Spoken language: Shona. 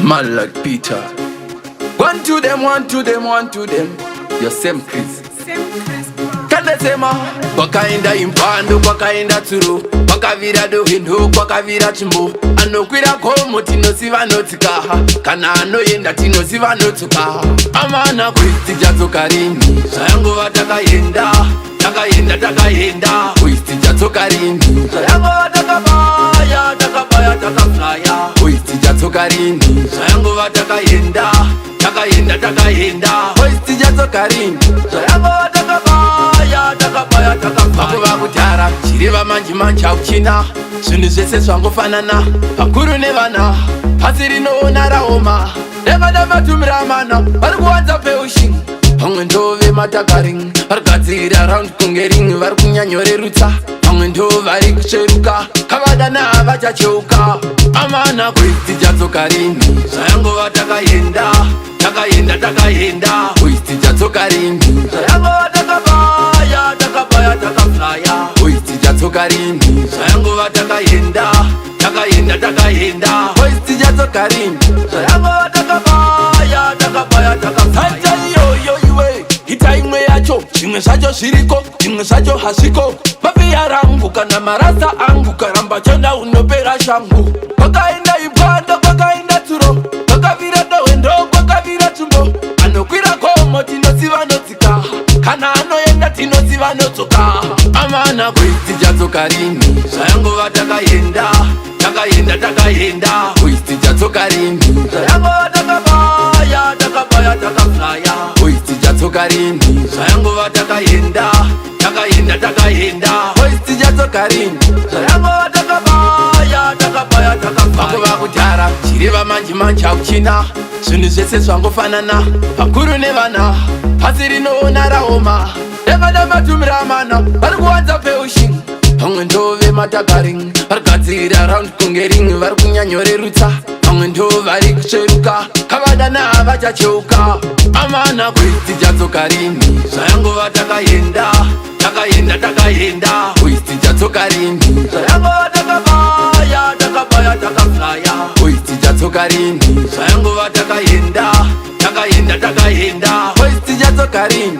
Man like Peter. One to them, one to them, one to them. Your same Chris. Kandasema kwakaenda impandu, kwakaenda tsuro, kwakavira dohendo, kwakavira tsvimbo. Anokwira gomo tinoziva anotsika, kana anoenda tinoziva anotsuka. Amana, kuiti chadzoka rini? Zvayangova takaenda, takaenda, takaenda. Kuiti chadzoka rini? Zvayangova takabaya, takabaya, takaflya. Kuiti chadzoka rini? Zvayangova takaenda, takaenda, takaenda. Kuiti chadzoka rini? Zvayangova takabaya, takabaya, takaflya. Kudhara chireva, manje manje hakuchina. Zvinhu zvese zvangofanana, vakuru nevana. Pasi rinoona raoma, nevana matumira mana vari kuwanza peushingi. Vamwe ndove matakaring, varigadzira round kunge ring, vari kunyanyorerutsa. Vamwe ndo vari kucheruka, kavadana vachacheuka. Amana, kuiti chadzoka rini? Zvayangova takaenda, takaenda, takaenda. Kuiti chadzoka rini? Zvayangova takabaya, takabaya, takaflya. Kuiti chadzoka rini? Zvayangova takaenda, takaenda, takaenda. Kuiti chadzoka rini? Zvayangova takabaya, takabaya, takaflya. Iyoyo iwe, ita imwe yacho. Zvimwe zvacho zviriko, zvimwe zvacho hazviko. Mapiya rangu kana marasa angu, karamba chona unopera shangu. Kwakaenda ibwando, kwakaenda tsuro, kwakavira dohwendo, kwakavira tsvimbo. Anokwira gomo tinoziva anotsika, kana anoenda tinoziva anodzoka. Amana, kuiti chadzoka rini? Zvayangova takaenda, takaenda, takaenda. Kuiti chadzoka rini? Zvayangova takabaya, takabaya, takaflya. Kuiti chadzoka rini? Zvayangova takaenda, takaenda, takaenda. Kuiti chadzoka rini? Zvayangova takabaya, takabaya, takaflya. Kudhara chireva, manje manje hakuchina. Zvinhu zvese zvangofanana, vakuru nevana. Pasi rinoona raoma, nevana matumira mana vari kuwanza peushingi. Vamwe ndove matakaring, varigadzira round kunge ring, vari kunyanyorerutsa. Vamwe ndo vari kucheruka, kavadana vachacheuka. Amana, kuiti chadzoka rini? Zvayangova takaenda, takaenda, takaenda. Kuiti chadzoka rini? Zvayangova takabaya, takabaya, takaflya. Kuiti chadzoka rini? Zvayangova takaenda, takaenda, takaenda. Kuiti chadzoka rini?